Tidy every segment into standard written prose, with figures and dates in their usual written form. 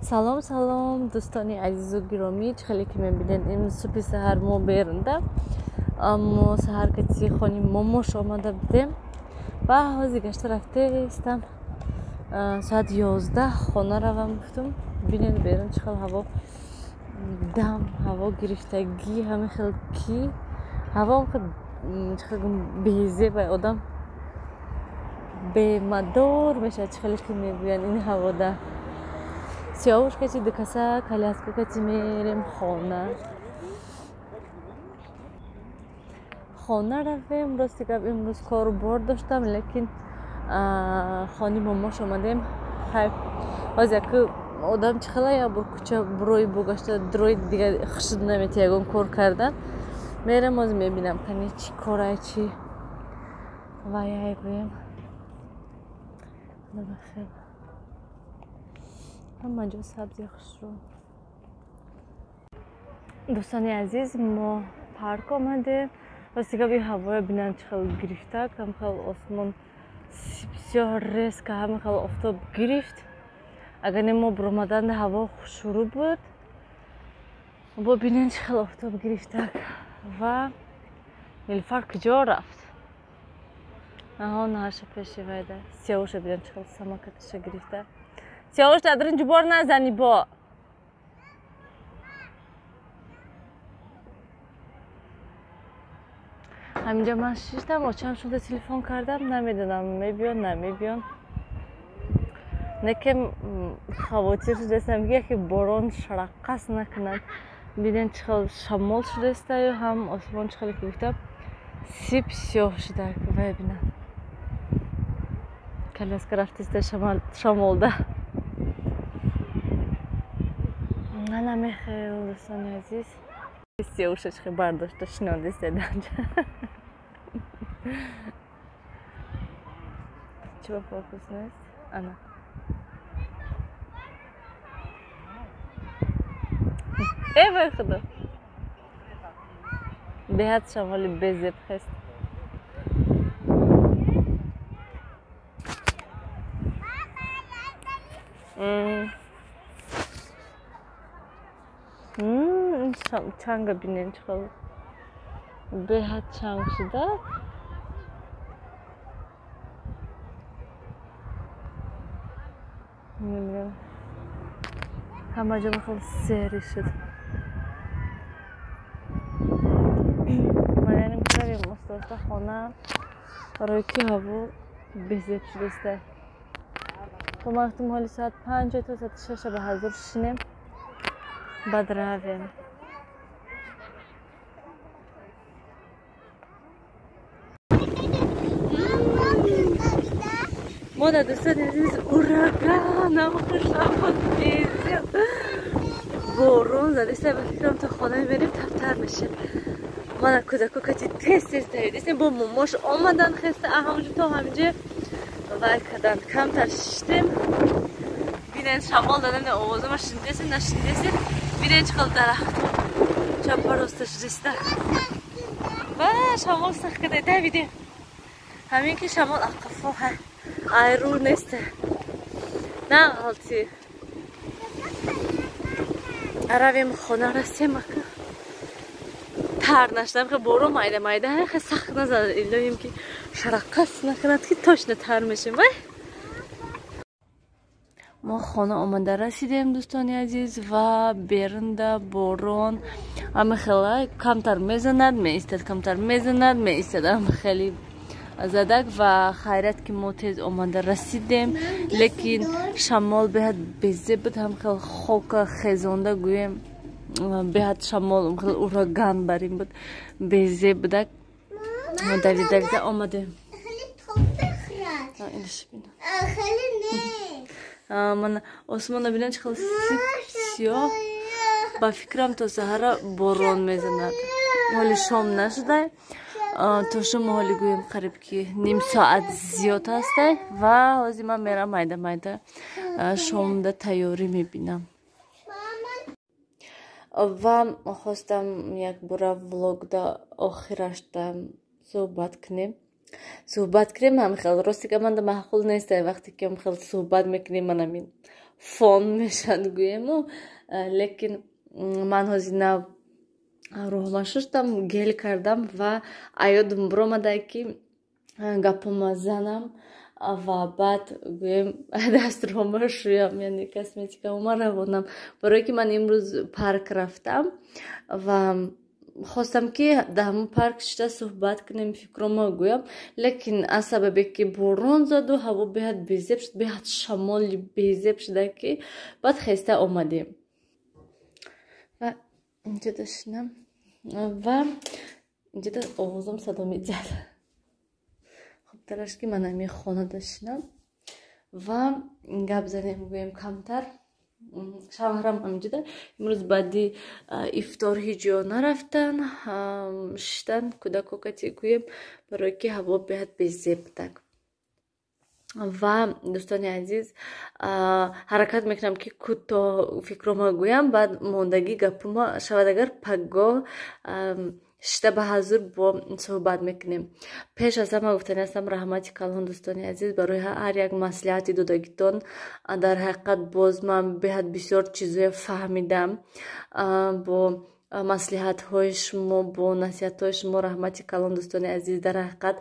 Салом, салом, дӯстони азизу гиромӣ. Чӣ хеле ки мебинед, имрӯз субҳи саҳар мо берунда, мо саҳар кати хони момош омада будем ва ҳозир гашта рафтаистам. Соат 11 хона равам гуфтум. Бинед, берун чӣ хел ҳаво, дам ҳаво гирифтагӣ, ҳамин хел ки ҳаво чӣ хел безеба, одам бемадор мешавад, чӣ хеле ки мегӯянд ин ҳавода. Сиёвуш кати дукаса коляска кати мерем хона. Хона равем. Рости гап, имрӯз кору бор доштам, лекин хони момош омадем. Хайр, ҳозир яку одам чӣ хела як бор кӯча бурои бугашта дурои дига хушуд намети ягон кор кардан. Мерем, ҳозир мебинам, кани чӣ корай, чӣ ваяй гӯем. Бахел ҳама ҷо сабзи хушрӯ. Дӯстони азиз, мо парк омадем. Рости гап, ин ҳавоя бинам чӣ хел гирифтак, ҳам хел осмон бисёр резко ҳама хел офтоб гирифт. Агар не, мо буромаданда ҳаво хушрӯ буд. Бо бинен чӣ хел офтоб гирифтак. Ва Нилуфар куҷо рафт? Аҳо, наша пеши вайда. Сиёвуша бинам чӣ хел самокаташа гирифта. Сиёвуш, дадрин ҷубор назани бо. Ҳаминҷо ман шиштам, очам шуда телефон кардам, намедонам мебиён, намебиён. Неке хавотир шудастам, ки яке борон шараққас накунад. Бинен чӣ хел шамол шудастаю, ҳам осмон чӣ хеле ки гуфтам сип сиёҳ шуда. Вай, бинам, коляска рафтиста шамолда. Ана мехел, дӯстони азиз. Сиёвуша чӣ хел бардошта шинондиста данҷа. Чӣ ба фокус нест? Ана. Э, вай худо. Беҳад шамоли безеб хест. Чанга бинен чӣ хел беҳад чанг шуда. Намедонам, ҳама ҷо хел сери шуд. Ма янем равем оста-оста хона, барои ки ҳаво безеб шудаста. То ман гуфтам, ҳоли соат 5 то соати 6 ба ҳазур шинем, баъд равем. Мо дар дӯстони азиз, ураган хушамон, безеб борон задиста. Ба фикрам, то хона меберем, тафтар мешем. Мана кӯдако кати тез тез давидистем, бо момош омадан хеста, ҳамонҷо то ҳаминҷо вай карданд. Камтар шиштем. Бинен, шамол дадани овозама шунидесен, нашунидесен. Бинен чӣ хел дарахтҳо чапа роста шудиста. Ва шамол сахт карда, давидем. Ҳамин ки шамол ақафо айрӯ нест, на ғалти. Равем хона, расем, ака тар нашдам. Хе борон майда майда, хе сахт назад, илоҳим ки шараққас накунад, ки точно тар мешем. Вай, мо хона омада расидем, дӯстони азиз, ва берунда борон ҳама хела камтар мезанад, меистад, камтар мезанад, меистад, ҳама хеле задак. Ва хайрат ки мо тез омада расидем, лекин шамол беҳад безеб буд, ҳам хел хока хезонда гӯем, беҳад шамол хел ураган бар ин буд, безеб будак. Давида давида омадем. Мана осмона бинем чӣ хел сип сиёҳ. Ба фикрам, то саҳара борон мезанад. Ҳоли шом нашудай, то шумо ҳоли гӯем қариб ки ним соат зиёд ҳастай. Ва ҳозир ман мерам, майда майда шомда тайёрӣ мебинам. Ва хостам якбора влогда охирашда суҳбат кунем. Ҳам хел рости гап, манда маъқул нест, вақте ки хел суҳбат мекунем, ман амин Фон мешавад гӯему, лекин ман ҳозир нав рӯҳма шуштам, гел кардам ва аёдам биромада, ки гапома занам ва баъд гӯем дастрома шӯям, яъне косметикаома равонам, барое ки ман имрӯз парк рафтам ва хостам, ки дар ҳамон парк шита суҳбат кунем, фикрома гӯям, лекин аз сабабе ки борон заду ҳаво беҳад безеб шуд, беҳад шамоли безеб шуда, ки баъд хеста омадем ва инҷода шинам ва инҷода овозам садо медиҳад. Хубтараш, ки ман ҳамин хонада шинам ва гап занем, гӯем камтар. Шавҳарам ҳаминҷода имрӯз баъди ифтор ҳеҷ ҷо нарафтан, шиштан кӯдако кати гӯем, барое ки ҳаво беҳад безеб будак. Ва дӯстони азиз, ҳаракат мекунам, ки кӯтоҳ фикрома гӯям, баъд мондагӣ гапума шавад, агар пагоҳ шита ба ҳазур бо суҳбат мекунем. Пеш аз ҳама гуфтани ҳастам, раҳмати калон, дӯстони азиз, барои ҳар як маслиҳати додагитон. Дар ҳақиқат, боз ман беҳад бисёр чизое фаҳмидам бо маслиҳатҳои шумо, бо насиҳатҳои шумо. Раҳмати калон, дӯстони азиз, дар ҳақиқат.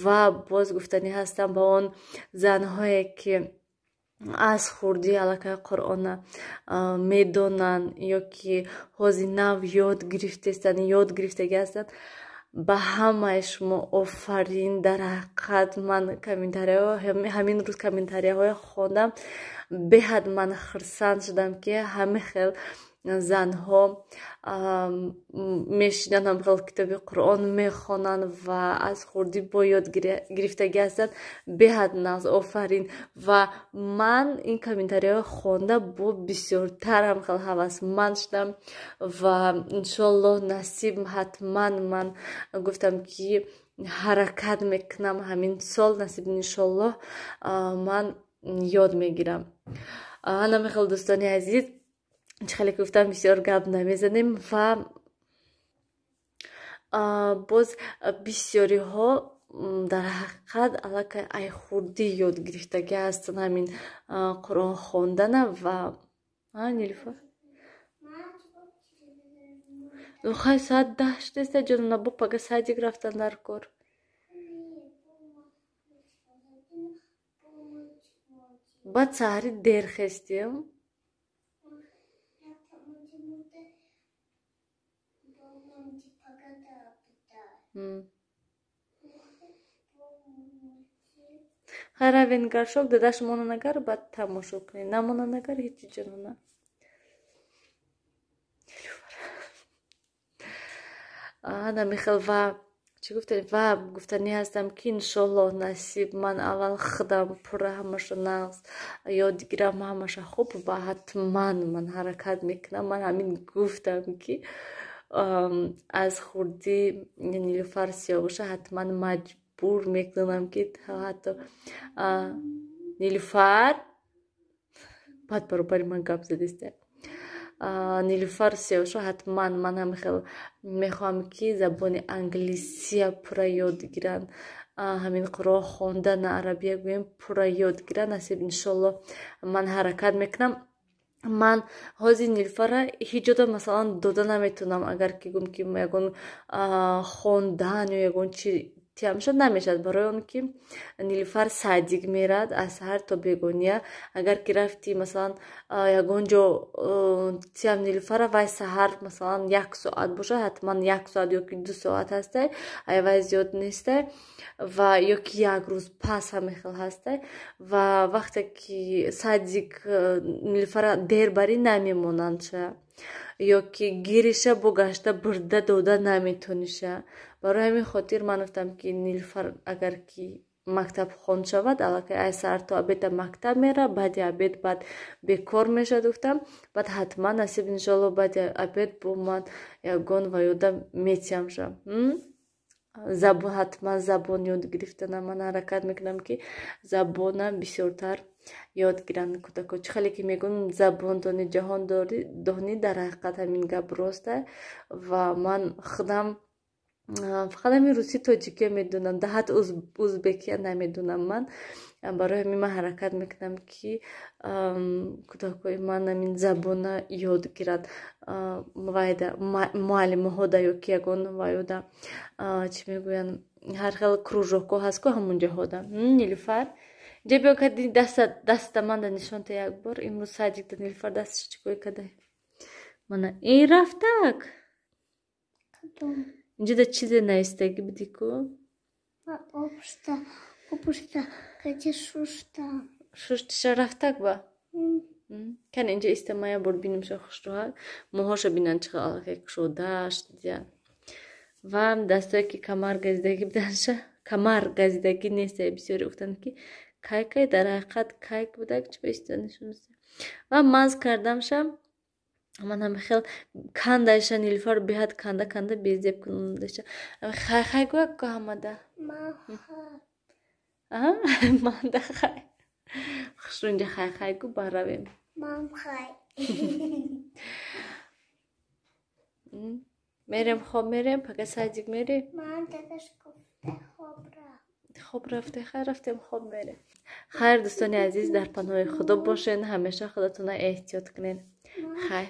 Ва боз гуфтанӣ ҳастам ба он занҳое, ки аз хурдӣ аллакай Қуръона медонанд ё ки ҳозир нав ёд гирифтестанд, ёд гирифтагӣ ҳастанд, ба ҳамаи шумо офарин. Дар ҳақиқат, ман комментарияҳо, ҳамин рӯз комментарияҳое хондам, беҳад ман хурсанд шудам, ки ҳама хел занҳо мешинанд, ҳамхел китоби Қуръон мехонанд ва аз хурдӣ бо ёд гирифтагӣ ҳастанд. Беҳад нағз, офарин. Ва ман ин комментарияҳо хонда, бо бисёртар ҳамхел ҳавасманд шудам ва иншоаллоҳ, насиб, ҳатман ман гуфтам, ки ҳаракат мекунам, ҳамин сол насиб, иншоаллоҳ, ман ёд мегирам. Ана мехел, дӯстони азиз, чӣ хеле ки гуфтам, бисёр гап намезанем. Ва боз бисёриҳо дар ҳақиқат аллакай ай хурдӣ ёд гирифтагӣ ҳастанд ҳамин Қуръон хондана. Ва Нилуфар, хай, соат 10 шудеста, ҷонона, бо пага садик рафтан дар кор. Баъд саҳари дер хестем. Хай, равен гаршок, дадаш монанагар, баъд тамошо кунед, намонанагар ҳечи, ҷонона. Ана михел. Ва чӣ гуфтем? Ва гуфтанӣ ҳастам, ки иншоаллоҳ, насиб, ман аввал худам пурра ҳамаша нағз ёд гирам, ҳамаша хуб, ва ҳатман ман ҳаракат мекунам. Ман ҳамин гуфтам, ки аз хурдӣ Нилуфар Сиёвуша ҳатман маҷбур мекунам, ки ҳатто Нилуфар баъд баробари ман гап задиста. Нилуфар Сиёвушо ҳатман ман ҳамин мехоҳам, ки забони англисия пурра ёд гиранд, ҳамин Қуръон хондан, арабия гӯем, пурра ёд гиранд. Насиб, иншоаллоҳ, ман ҳаракат мекунам. Ман ҳозир Нилуфарра ҳеҷ ҷода, масалан, дода наметавонам. Агар ки гӯм, ки ягон хондан ё ягон чи тиям шуд, намешавад, барои он ки Нилуфар садик мерад аз саҳар то бегония. Агар ки рафти, масалан, ягон ҷо тиям Нилуфарра, вай саҳар, масалан, як соат бошад, ҳатман як соат ё ки 2 соат ҳастай, ай вай зиёд нестай, ва ё ки як рӯз пас ҳамин хел ҳастай. Ва вақте ки садик Нилуфарра дер барӣ, намемонанд ша, ё ки гириша бо гашта бурда дода наметониша. Барои ҳамин хотир ман гуфтам, ки Нилуфар агар ки мактабхон шавад, аллакай ай саҳар то обеда мактаб мера, баъди обед баъд бекор мешавад, гуфтам, баъд ҳатман, насиб, иншоалло, баъди обед бо ман ягон ваёда метиҳамша забон. Ҳатман забон ёд гирифтана ман ҳаракат мекунам, ки забона бисёртар ёд гиранд кӯдако. Чӣ хеле ки мегӯн, забон дони, ҷаҳон донӣ, дар ҳақиқат ҳамин гап роста. Ва ман худам фақат ҳамин русӣ, тоҷикия медонам, да ҳатто узбекия намедонам ман. Барои ҳамин ман ҳаракат мекунам, ки кӯдакҳои ман ҳамин забона ёд гиранд. Вайда муаллимаҳода ё ки ягон вайода, чӣ мегӯянд, ҳар хел кружокҳо ҳаст ку, ҳамунҷоҳода. Нилуфар, инҷа биё, кади даста манда нишон та як бор. Имрӯз садикда Нилуфар дасташ чӣ кор када? Мана ин рафтак. Инҷа да чизе навистагӣ будӣ ку? Обушта кади шушта. Шуштиша рафтак ба? Кани, инҷа иста, ман як бор бинамша хушрӯҳак. Мӯҳоша бинанд, чӣ қадр аллакай кушодааш дидия. Ва дастое ки камар газидагӣ буданша, камар газидагӣ нест. Бисёре гуфтанд, ки кайкай, дар ҳақиқат кайк будак, чӣ ба иста нишониста. Ва маз кардамша, ман ҳама хел кандаша Нилуфар беҳад канда канда безеб кундаша. Хай хай гӯяк ку ҳамада. Манда хай. Хушрӯ, инҷа хай хай гӯ, баравем. Мам хай. Мерем, хоб мерем, пага садик мерем. Ман дадаш гуфта, хоб рафт. Хоб рафте, хайр, рафтем, хоб мерем. Хайр, дӯстони азиз, дар паноҳи Худо бошен, ҳамеша худатона эҳтиёт кунед. Хайр.